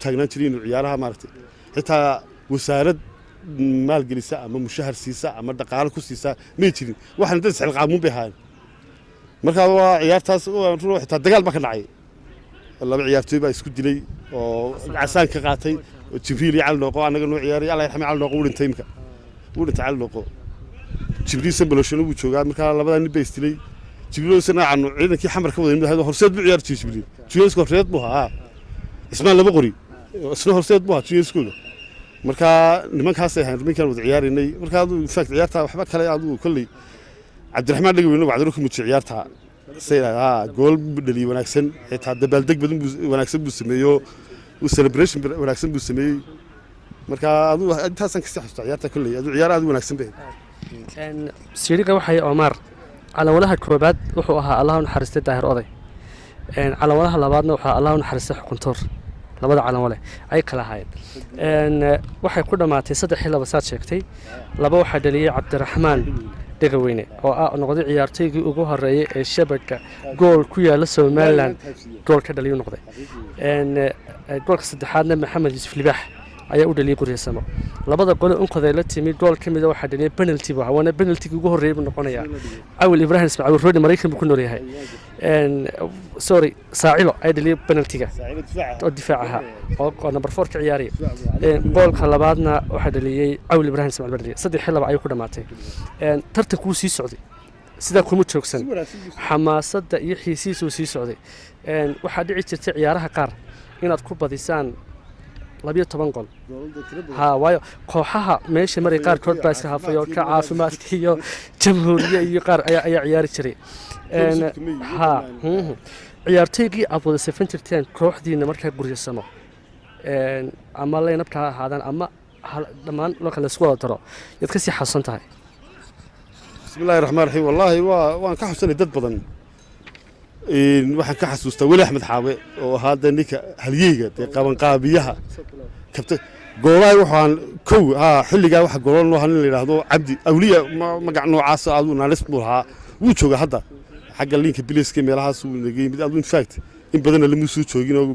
Taagnaan jiray inuu ciyaaraha maaragtay xitaa wasaarad maalgelisa ama mushahar siisa ama dhaqaalo ku siisa may jirin. Waxaan dad isxilqaamuun bay ahaayeen. Marka waa ciyaartaas run, xitaa dagaal baa ka dhacay, laba ciyaartooy baa isku dilay oo casaan ka qaatay, oo Jibriil iyo Cali Nooqo annaga noo ciyaaray. Allah yarxame, Cali Nooqo wuu dhintay imika, wuu dhintay Cali Nooqo. Jibriil Sambaloshana wuu joogaa. Markaa labadaa nin baa isdilay. Jibriil isna aanu ciidankii Xamar ka waday mid ahayd, Horseed buu ciyaari jiray Jibriil, juniorska Horseed buu ahaa. Ismaan laba qori isna Horseed buu ahaa juniorskooda. Marka nimankaasay ahayn nimankaan wada ciyaaraynay. Marka aduu in fact ciyaartaa waxba kale aduu kolley Cabdiraxmaan Dhegaweyne wacdaro ku muujiyay ciyaartaa say haa, gool buu dhaliyey wanaagsan, xitaa dabaaldeg badan buu wanaagsan buu sameeyo, uu celebration wanaagsan buu sameeyey. Marka aduu intaasaan kasii xasuusta ciyaarta. Kolley aduu ciyaar aad u wanaagsan bay ahayd. Siiriga waxay Omar, calanwalaha koobaad wuxuu ahaa, Allah u naxariistay, Daahir Oday. Calanwalaha labaadna wuxuu ahaa, Allah u naxariistay, Xukuntuur. Labada calanwale ay kala ahaayeen. Waxay ku dhammaatay 3-2, saad sheegtay. Laba waxaa dhaliyey Cabdiraxmaan Dhegaweyne oo ah noqday ciyaartoygii ugu horeeyay ee shabagga gool ku yaala Somaliland gool ka dhaliyu noqday. Goolka saddexaadna Maxamed Yuusuf Libaax ayaa u dhaliyey Guryasamo. Labada gole Unkoday la timi, gool ka mida waxaa dhaliyay penalty buu ahaa, waana penaltigii ugu horreeyay buu noqonayaa, Cawil Ibraahim Ismaaciil Roodi, Maraykan buu ku nool yahay, sorry, Saacilo ayaa dhaliyay penaltiga oo difaac ahaa oo number 4 ka ciyaaraya. Goolka labaadna waxaa dhaliyey Cawil Ibraahim Ismaaciil baa dhaliyay. 3-2 ayuu ku dhammaatay. Tartankuu sii socday, sidaa kuma joogsan, xamaasadda iyo xiisihiisuu sii socday. Waxaa dhici jirtay ciyaaraha qaar inaad ku badisaan 12 gol ha, waayo kooxaha meesha maray qaarkood baa iska hafay oo ka caafimaadka iyo Jamhuuriye iyo qaar ayaa ciyaari jiray. Ha, ciyaartoygii aad wada safan jirteen kooxdiina markaa Guryasamo, ama laynabka ha ahaadaan ama dhammaan marka laysku wada daro, yaad kasii xasuusan tahay? Bismi illahi raxmaan raxiim. Wallaahi waan ka xasuusanay dad badan. Waxaan ka xasuustaa Weli Axmed Xaawe oo ahaa dee ninka halyeyga, dee qabanqaabiyaha kabta goolaha. Waxaan kow haa xilligaa waxa goola noo ahaa nin la yidhaahdo Cabdi Awliya, magac noocaas aduu naalis buu lahaa. Wuu jooga hadda xagga linka biliska meelahaas uu naga yimid. Aduu in fact in badanna lamuu soo joogin oo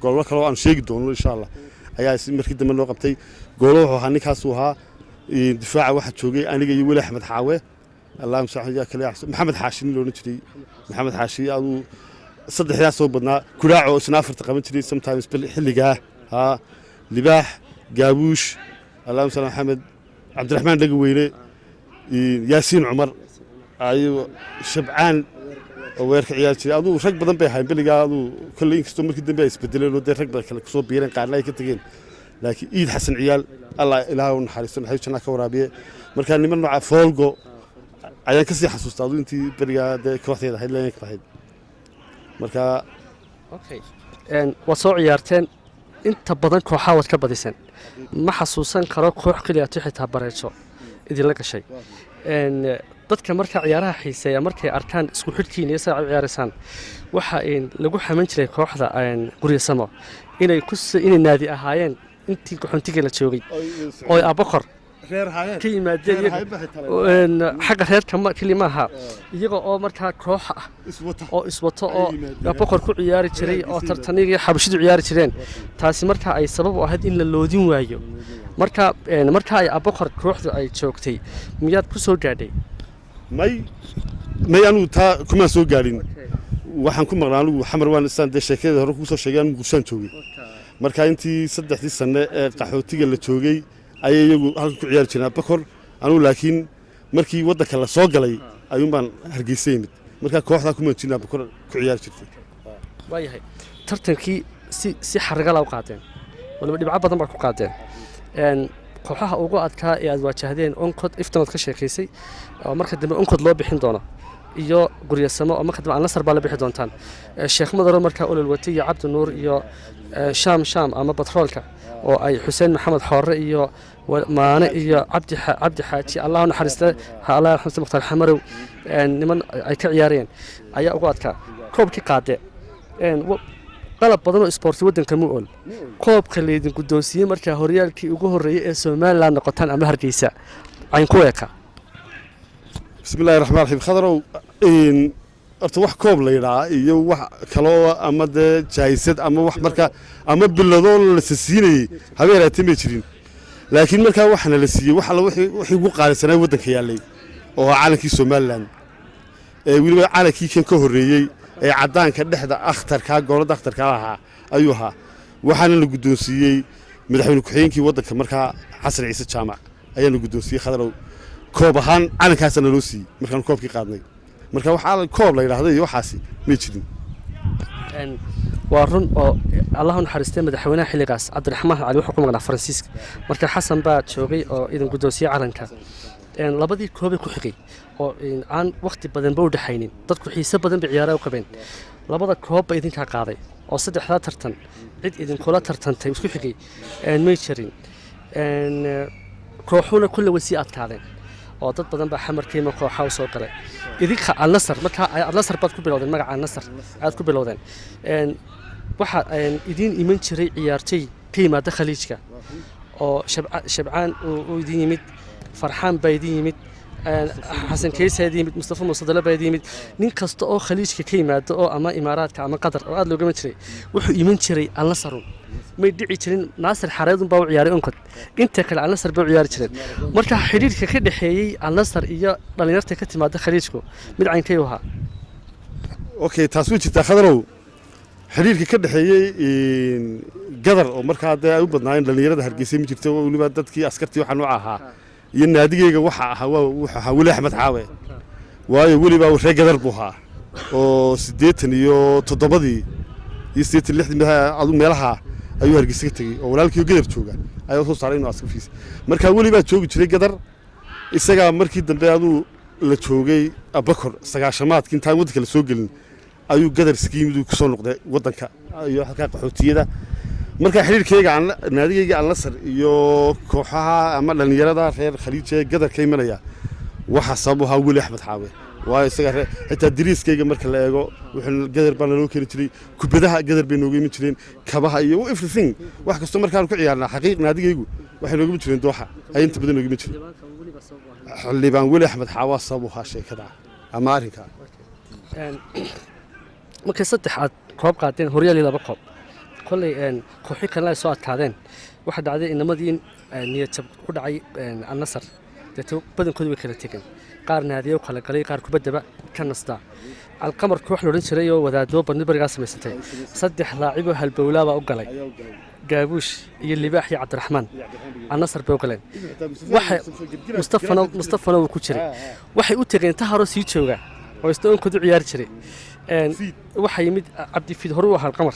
goolo kale oo aan sheegi doono insha Allah ayaa markii dambe noo qabtay. Goolo wuxuu ahaa ninkaasuu ahaa. Difaaca waxaa joogay aniga iyo Weli Axmed Xaawe, allahuma salli yaa kale, Maxamed Xaashi nin loodhan jiray, Maxamed Xaashi. Aduu saddexdaas soo badnaa. Kulaaco isna afarta qaban jiray sometimes xilligaa haa. Libaax, Gaabuush, allahuma salli Maxamed, Cabdiraxmaan Dhagaweyne, Yaasiin Cumar ayuu, Shabcaan oo weerka ciyaari jiray. Aduu rag badan bay ahayn beligaa. Aduu kolley inkastoo markii dambe ay isbedeleen oo dee rag badan kale kusoo biireen, qaarna ay ka tegeen, laakiin Iid Xasan Ciyaal, Allah Ilaah u naxariisto, naxariis jannaa ka waraabiye. Marka niman nooca Foolgo ayaan kasii xasuustaa aduu intii berigaa dee kooxdeeda ahayd, leenka ahayd marka. Okay, waad soo ciyaarteen inta badan, kooxaa waad ka badiseen. Ma xasuusan karo koox keliyaatu xitaa bareejo idinla gashay. Dadka markaa ciyaaraha xiiseeya markay arkaan isku xidhkiina iyo sidaa u ciyaaraysaan, waxa lagu xaman jiray kooxda Guryasamo inay naadi ahaayeen intii qaxoontiga la joogay oo ay Abokor ka yimaadeen xagga reerka keli maaha, iyaga oo markaa koox ah oo iswato oo Abokor ku ciyaari jiray oo tartaniga iyo Xabashidu ciyaari jireen. Taasi markaa ay sabab u ahayd in la loodin waayo. Marka markaa ay Abokor kooxdu ay joogtay miyaad ku soo gaadhay? May, anugu taa kumaan soo gaadhin. Waxaan ku maqnaa anigu Xamar. Waan isaan dee sheekadii hore kugu soo sheegay, anigu Muqdishaan joogay. Marka intii 3dii sanne ee qaxootiga la joogay ayay iyagu halkan ku ciyaari jireen Abakor. Anugu laakiin markii waddanka la soo galay ayuun baan Hargeysa yimid. Marka kooxdaa kumaan jirna Abakor ku ciyaari jirtay. Waayahay, tartankii si xaragala u qaadeen, waliba dhibco badan baa ku qaadeen. Kooxaha ugu adkaa ee aad waajahdeen, Onkod iftanood ka sheekaysay oo marka dambe Onkod loo bixin doono, iyo Guryasamo oo marka dambe Alnasar baa la bixi doontaan, Sheekh Madaro markaa olol watay iyo Cabdi Nuur iyo Shaam Shaam ama Batroolka oo ay Xuseen Maxamed Xoore iyo Maane iyo Cabdi Xaaji, Allah naxariista, Allah naxariista, Mukhtaar Xamarow, niman ay ka ciyaarayeen ayaa ugu adkaa. Koobkii qaade, qalab badan oo isboorti waddanka mu ool. Koobka laydin guddoonsiiyey markaa horyaalkii ugu horreeyey ee Somaliland noqotaan ama Hargeysa cayn ku eeka? Bismi illahi raxmaan raxiim. Khadarow, Horta wax koob la yidhaa iyo wax kaloo ama dee jaayisad ama wax markaa ama biladoo la siinayey habeeraatee may jirin, laakiin markaa waxaana la siiyey wax alla wixii ugu qaalisanaa waddanka yaallay oo ahaa calankii Somaliland, ee weliba calankii kan ka horreeyey ee caddaanka dhexda akhtarkaa gooladda akhtarkaa ahaa ayuu ahaa. Waxaana la guddoonsiiyey madaxweyne ku-xigeenkii waddanka markaa, Xasan Ciise Jaamac, ayaa la guddoonsiiyey, Khadarow. Koob ahaan calankaasa naloo siiyey markaanu koobkii qaadnay. Marka waxaa koob la yidhaahda iyo waxaasi may jirin. Waa run oo Allah u naxariistay madaxweynaha xilligaas, Cabdiraxmaan Cali, wuxuu ku maqnaa Faransiiska. Marka Xasan baa joogay oo idin guddoonsiyey calanka. Labadii koobay ku xigay oo aan wakhti badanba u dhexaynin, dadku xiise badan bay ciyaaraha u qabeen. Labada koobba idinkaa qaaday oo saddexdaa tartan cid idinkula tartantay isku xigay may jirin. Kooxuna kulle way sii adkaadeen oo dad badan baa xamarkiima kooxa u soo galay. Idinka Alnasar, markaa Alnasar baad ku bilowdeen, magaca Alnasar aad ku bilowdeen. Waxaa idiin iman jiray ciyaartoy ka yimaada Khaliijka oo Shabcaan uu idin yimid, Farxaan baa idin yimid, Xasan Keysa idin yimid, Mustafa Musadale baa idin yimid. Nin kasta oo Khaliijka ka yimaado oo ama Imaaraadka ama Qatar oo aad looga iman jiray wuxuu iman jiray Alnasarun. May dhici jirin Naasir Xareedun baa u ciyaaray Onkod, inta kale Alnasar bay u ciyaari jireen. Marka xidhiidhka ka dhexeeyey Alnasar iyo dhallinyarta ka timaada Khaliijku mid caynkay u ahaa? Okay, taas way jirtaa, Khadarow. Xidhiirka ka dhexeeyey Gadar oo markaa dee ay u badnaayeen dhallinyarada Hargeysa ma jirto, weliba dadkii askartii waxa nooca ahaa iyo naadigeyga waxa ahaa waa wuxuu ahaa Weli Axmed Xaawe, waayo welibaa reer Gadar buu ahaa oo 87-dii iyo 86-dii adu meelaha ayuu Hargeysa ka tegey oo walaalkii oo Gadar jooga ayaa soo saaray inuu askarfiisa. Marka weli baa joogi jiray Gadar. Isagaa markii dambe aduu la joogay Abakor sagaashamaadkii intaan waddanka la soo gelin ayuu Gadar iska yimid uu kusoo noqday waddanka iyo halkaa qaxootiyada. Marka xiriirkayga naadigayga Alnasar iyo kooxaha ama dhallinyarada reer Khaliija ee Gadar ka imanaya waxaa sabab u ahaa Weli Axmed Xaawe, waayo isaga xitaa dariiskayga marka la eego wuxuu Gadar baa naloo keeni jiray, kubadaha Gadar bay nooga iman jireen, kabaha iyo everything, wax kastoo markaan ku ciyaarnaa. Xaqiiq naadigaygu waxay nooga iman jireen Dooxa ay inta badan nooga iman jireen. Xildhibaan Weli Axmed Xaawaa sabab u ahaa sheekada ama arrinka. Markay saddex aad koob qaadeen, horyaalii laba koob, kolley kooxi kalena ay soo adkaadeen, waxaa dhacday inamadii in niyad jab ku dhacay Alnasar. Deeto badankoodu way kala tegeen, qaar naadiye u kala galay, qaar kubaddaba ka nastaa. Alqamar koox la odhan jiray oo wadaadoo badni barigaa samaysantay, saddex laaciboo halbowlaabaa u galay, Gaabuush iyo Libaax iyo Cabdiraxmaan. Alnasar bay u galeen. Waxay Mustafana wuu ku jiray. Waxay u tegeen Taharoo sii jooga oo isna Onkod u ciyaari jiray. Waxaa yimid Cabdifiid, hore u ahaa Alqamar,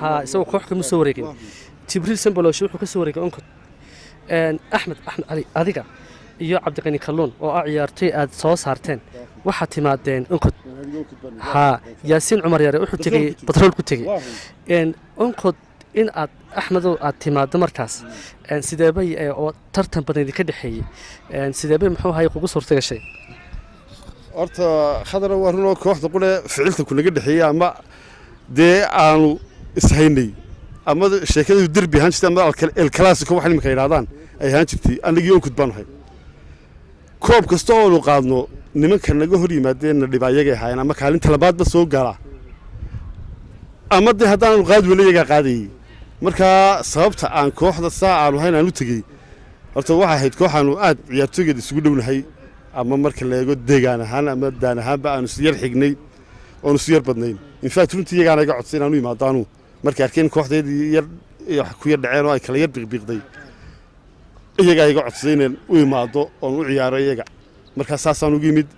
ha isagoo koox kama soo wareegin. Jibriil Samboloshe wuxuu ka soo wareegay Onkod. Axmed Cali, adiga iyo Cabdiqani Kalluun oo ah ciyaartoy aad soo saarteen waxaad timaadeen Onkod. Ha Yaasiin Cumar Yare wuxuu tegey Batrool ku tegey Onkod. In aad, Axmedow, aad timaado markaas sideebay oo tartan badan idinka dhexeeyey, sideebay muxuu ahay kugu suurta gashay? Horta Khadara, waa runoo kooxda qure ficilta kunaga dhexeeyey ama dee aanu ishaynay ama sheekadu derbi ahaan jirtay ama El Clasico waxa nimanka yidhahdaan ay ahaan jirtay, annagii Onkod baanu ahay. Koob kasta oonu qaadno nimanka naga hor yimaadeen na dhiba ayagay ahaayeen, ama kaalinta labaadba soo gala ama dee haddaanu qaadi weyna iyagaa qaadayey. Marka sababta aan kooxda saa aanu hayn aan u tegey horta waxay ahayd kooxaanu aad ciyaartooygeeda isugu dhownahay, ama marka la eego deegaan ahaan ama daan ahaanba aanu is yar xignay oonu isu yar badnayn. In fact, runtii iyagaana iga codsay inaan u imaado anuu markay arkeen kooxdeedii yar wax ku yar dhaceen oo ay kala yar biqbiiqday. Iyagaa iga codsaday inaan u imaado oon u ciyaaro iyaga. Markaa saasaan ugu yimid.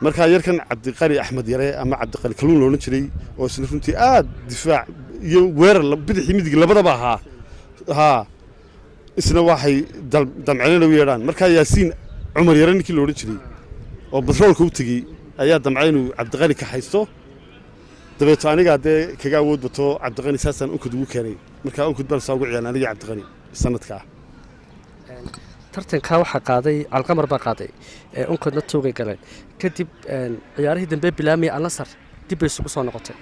Markaa yarkan Cabdiqani Axmed Yare ama Cabdiqani Kalluun la odhan jiray oo isna runtii aad difaac iyo weerar bidixii midig labadaba ahaa, haa, isna waxay damceen u yeedhaan. Markaa Yaasiin Cumar Yare ninkii la odhan jiray oo batroolka u tegey ayaa damcay inuu Cabdiqani ka haysto. Dabeeto anigaa dee kaga awood bato Cabdiqani, saasaan Onkod ugu keenay. Markaa Onkod baan saa ugu ciyaarnay anigii Cabdiqani sanadkaa. Tartankaa waxaa qaaday Alqamar baa qaaday, Onkodna tuugay galeen. Kadib ciyaarihii dambe bilaamaya Alnasar dib bay isugu soo noqotay.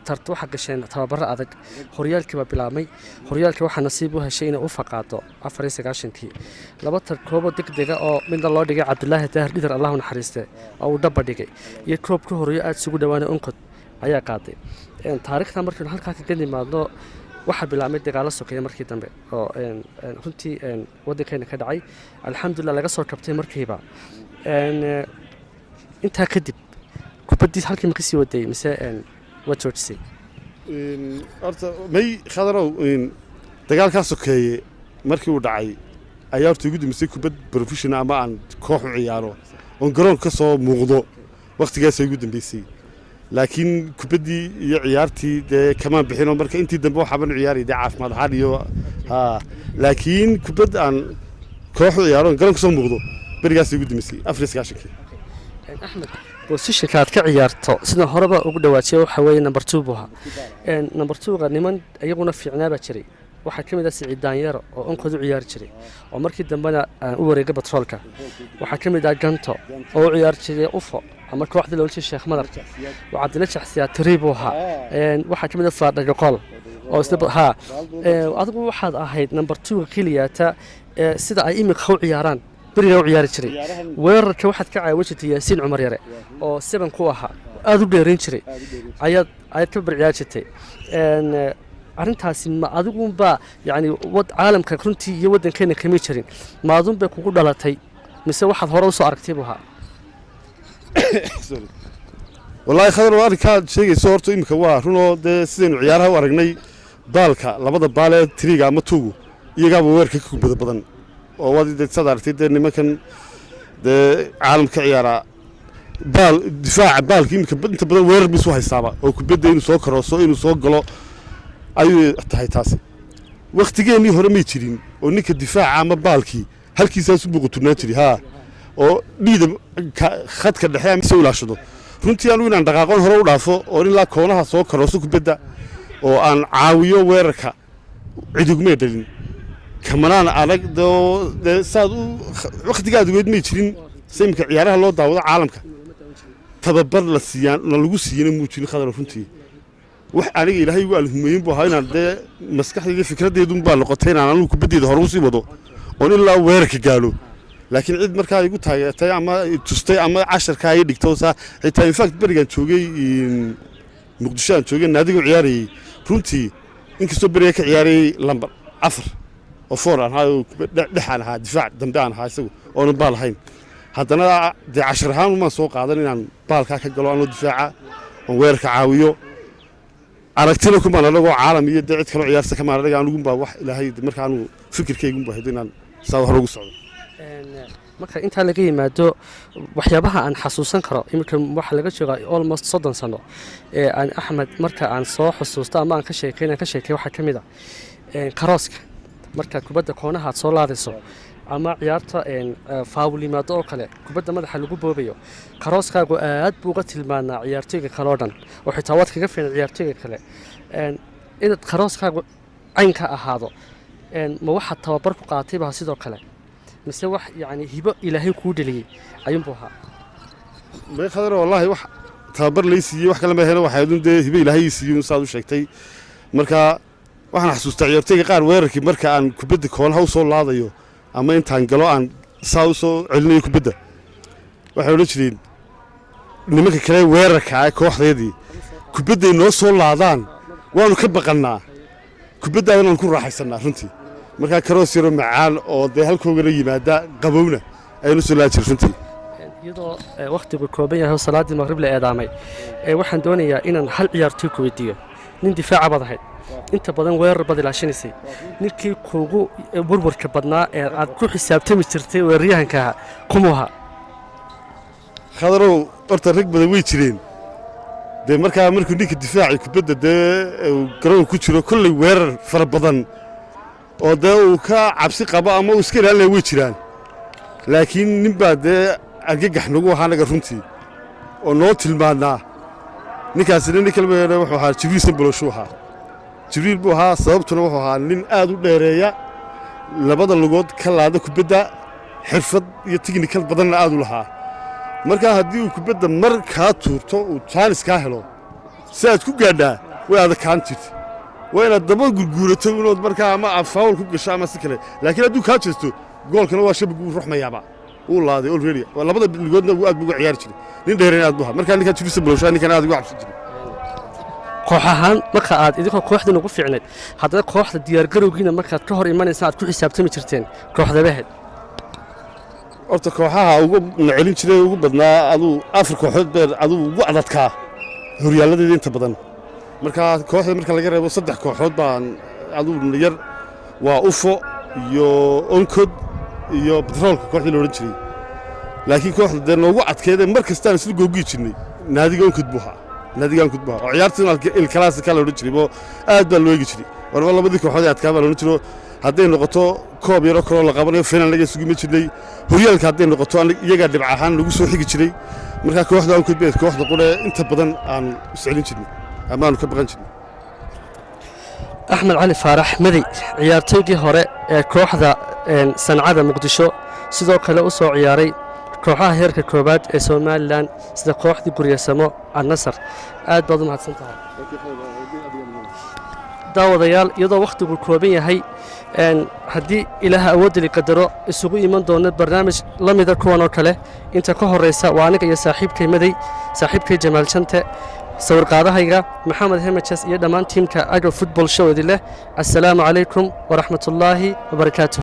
Waxaa gasheen tababaro adag. Horyaalkii baa bilaabmay. Horyaalkii waxaa nasiib u heshay inay u faqaado 94-kii laba tarkoobo degdega, oo midna loo dhigay Cabdulaahi Daahir Dhidar, Allahu naxariiste, oo uu dhaba dhigay, iyo koob ka horeeyo aada isugu dhawaanay, Onkod ayaa qaaday. Taariikhda markaynu halkaa kaga nimaadno, waxaa bilaabmay dagaalo sokeeye markii dambe oo runtii waddankeena ka dhacay. Alxamdulilah, laga soo kabtay markiiba. Intaa kadib kubaddiis halkii ma ka sii waday mise waad joojisay? Horta may, Khadarow. Dagaalkaa sokeeye markii uu dhacay ayaa horta igu dumisay kubad professional ama aan koox u ciyaaro oon garoonka ka soo muuqdo. Wakhtigaasa igu dambeysay, laakiin kubaddii iyo ciyaartii dee kamaan bixinoo marka intii dambe waxaaban u ciyaaraya dee caafimaad ahaan iyo ha, laakiin kubad aan koox u ciyaaro oon garoonka soo muuqdo berigaas igu dumisay, 94-kii. Axmed, positionka aad ka ciyaarto, sidaan horeba ugu dhawaajiyay, waxaa weeye number two buu ahaa. Number two-ga niman iyaguna fiicnaa baa jiray. Waxaa ka mid ah Siciid Daanyaro oo Onkod u ciyaari jiray, oo markii dambena u wareegay Batroolka. Waxaa ka mid ah Ganto oo u ciyaari jiray Ufo ama kooxdii loola jiray Sheekh Madar. Oo Cabdilla Jaxsiyaa tiri buu ahaa. Waxaa ka mid ah Faadhagaqool oo isna ha. Adigu waxaad ahayd number two-ga keliyaata sida ay imika u ciyaaraan berigaa u ciyaari jiray. Weerarka waxaad ka caawin jirtay Yaasiin Cumar Yare oo seven ku ahaa, aada u dheerayn jiray, ayaad ka bar ciyaari jirtay. Arrintaasi ma adigunbaa, yacni, wad caalamka runtii iyo waddankeena kamay jirin, ma adunbay kugu dhalatay mise waxaad hore usoo aragtay buu ahaa? Wallaahi Khadar, waa arrinkaad sheegayso. Horta iminka waa runoo dee sidaynu ciyaaraha u aragnay, baalka, labada baal ee tiriga ama tuugu, iyagaaba weerarka ka kubada badan oo waad dee saad aragtay dee nimankan dee caalamka ka ciyaaraa baal difaaca baalka iminka inta badan weerar buu isu haystaaba, oo kubadda inuu soo karooso, inuu soo galo ayuu tahay. Taasi wakhtigeennii hore may jirin, oo ninka difaaca ama baalkii halkiisaasu buu quturnaan jiray haa, oo dhiida khadka dhexe ama soo ilaashado. Runtii anigu inaan dhaqaaqoon hore u dhaafo oo ilaa koonaha soo karooso kubadda oo aan caawiyo weerarka cidigumay dhalin, kamanaan adag dee saad u wakhtigaad ogeyd may jirin. Se iminka ciyaaraha loo daawado caalamka, tababar la siiyaan na lagu siiyana muu jirin, Khadar. Runtii wax aniga Ilaahay igu alhumeeyin buu ahaa, inaan dee maskaxdayda fikraddeedun baa noqotay inaan anigu kubaddeeda hore usii wado oon ilaa weerarka gaadho. Laakiin cid markaa igu taageertay ama i tustay ama casharkaa ii dhigto saa xitaa, in fact, berigaan joogay Muqdisho aan joogay, naadiga u ciyaarayay, runtii inkastoo beriga ka ciyaarayay lambar 4 oo four aan ahaa oo dhex aan ahaa, difaac dambe aan ahaa isagu oonan baal ahayn, haddana dee cashar ahaan umaan soo qaadan inaan baalkaa ka galo anoo difaaca oon weerarka caawiyo. Aragtina kumaan anagoo caalam iyo dee cid kaloo ciyaarsa kamaan anaga anugunbaa wax Ilaahay marka anugu fikirkaygunbaa haydo inaan saa hore ugu socdo. Marka intaa laga yimaado, waxyaabaha aan xasuusan karo iminka waxaa laga joogaa almost 30 sano ee aan Axmed marka aan soo xusuusto ama aan ka sheekeyn aan ka sheekey, waxaa ka mid ah karooska. Markaad kubadda koonaha aad soo laadayso ama ciyaarta foul yimaado oo kale, kubadda madaxa lagu boobayo, karooskaagu aad buu uga tilmaanaa ciyaartoyga kale oo dhan, oo xitaa waad kaga fiican ciyaartoyga kale. Inaad karooskaagu caynka ahaado, ma waxaad tababar ku qaatay baa sidoo kale mise wax yacni hibo Ilaahay kuu dheliyey ayuunbuu ahaa? May Khadar, wallaahi wax tababar lay siiyey wax kale ma helo, waxay adun dee hibe Ilaahay ii siiyey saad u sheegtay. Marka waxaan xasuustaa ciyaartoyga qaar weerarkii marka aan kubadda koonaha u soo laadayo ama intaan galo aan saa u soo celinayo kubadda, waxay odhan jireen nimanka kale weerarka ah kooxdeedii, kubadday noo soo laadaan waanu ka baqannaa, kubaddaadana waan ku raaxaysannaa runtii. Markaa karoos yaroo macaan oo dee halkoogana yimaada qabowna ayaan u soo laadi jiray runtii. Iyadoo wakhtigu kooban yahay oo salaaddii maqrib la eedaamay, waxaan doonayaa inaan hal ciyaartoy ku weydiiyo. Nin difaaca baad ahayd, inta badan weerar baad ilaashinaysay. Ninkii kuugu warwarka badnaa ee aad ku xisaabtami jirtay weeraryahanka ahaa kumuu ahaa? Khadarow, horta rag badan way jireen dee. Markaa markuu ninka difaaci kubadda dee uu garoonka ku jiro, kolley weerar fara badan oo dee uu ka cabsi qabo ama uu iska ilaalinaya way jiraan, laakiin nin baa dee argagax nagu ahaa anaga runtii oo noo tilmaannaa. Ninkaasina nin kalma wuxuu ahaa Jibriil Sanbaloshuu ahaa. Jibriil buu ahaa. Sababtuna wuxuu ahaa nin aad u dheereeya, labada lugood ka laada kubadda, xirfad iyo technical badanna aad u lahaa. Markaa haddii uu kubadda mar kaa tuurto, uu chance kaa helo, si aad ku gaadhaa Way adkaan jirtay, waa inaad daba gurguurato inood markaa ama aad foul ku gasho ama si kale. Laakiin hadduu kaa jeesto, goolkana waa shabag, wuu ruxmayaaba, wuu laaday already. Waa labada lugoodna wuu aad buu uga ciyaari jiray. Nin dheerina aad buu ahaa. Markaa ninkaa Jurisa Bolosha, ninkan aad uga cabsan jiray. Koox ahaan marka aad idinkoo kooxdiina ugu fiicnayd, haddana kooxda diyaargarowgiina markaad ka hor imanaysa aad ku xisaabtami jirteen kooxdabaheed? Horta kooxaha ugu nacelin jiray ugu badnaa aduu afar kooxood beer aduu ugu adadkaa horyaaladeeda inta badan. Marka kooxda marka laga reebo, saddex kooxood baan aduu yar, waa Ufo iyo Onkod iyo Batroolka kooxdii la odhan jiray. Laakiin kooxda dee noogu adkeedee mar kastaan isla googiyi jirnay naadiga Onkod buu ahaa, naadiga Onkod buu ahaa, oo ciyaartii El Clasico la odhan jiray oo aad baa loo eegi jiray. Warba labadii kooxood ee adkaa baa la odhan jiro. Hadday noqoto koob yaroo kaloo la qabanayo, final naga isugu imi jirnay. Horyaalka hadday noqoto, iyagaa dhibc ahaan lagu soo xigi jiray. Markaa kooxda Onkod beed kooxda qure inta badan aanu iscelin jirnay ama aanu ka baqan jirnay. Axmed Cali Faarax Madey, ciyaartoygii hore ee kooxda Sancada Muqdisho, sidoo kale u soo ciyaaray kooxaha heerka koowaad ee Somaliland sida kooxdii Guryasamo, Annasar, aad baad u mahadsan tahay. Daawadayaal, iyadoo wakhtigu kooban yahay, haddii Ilaaha awooddali qadaro isugu iman doono barnaamij la mida kuwan oo kale. Inta ka horraysa waa aniga iyo saaxiibkay Madey, saaxiibkay Jamaal Jante, sawirqaadahayga Maxamed Hemajas iyo dhammaan tiimka Ago Football Show idin leh assalaamu calaykum waraxmatullaahi wabarakaatuh.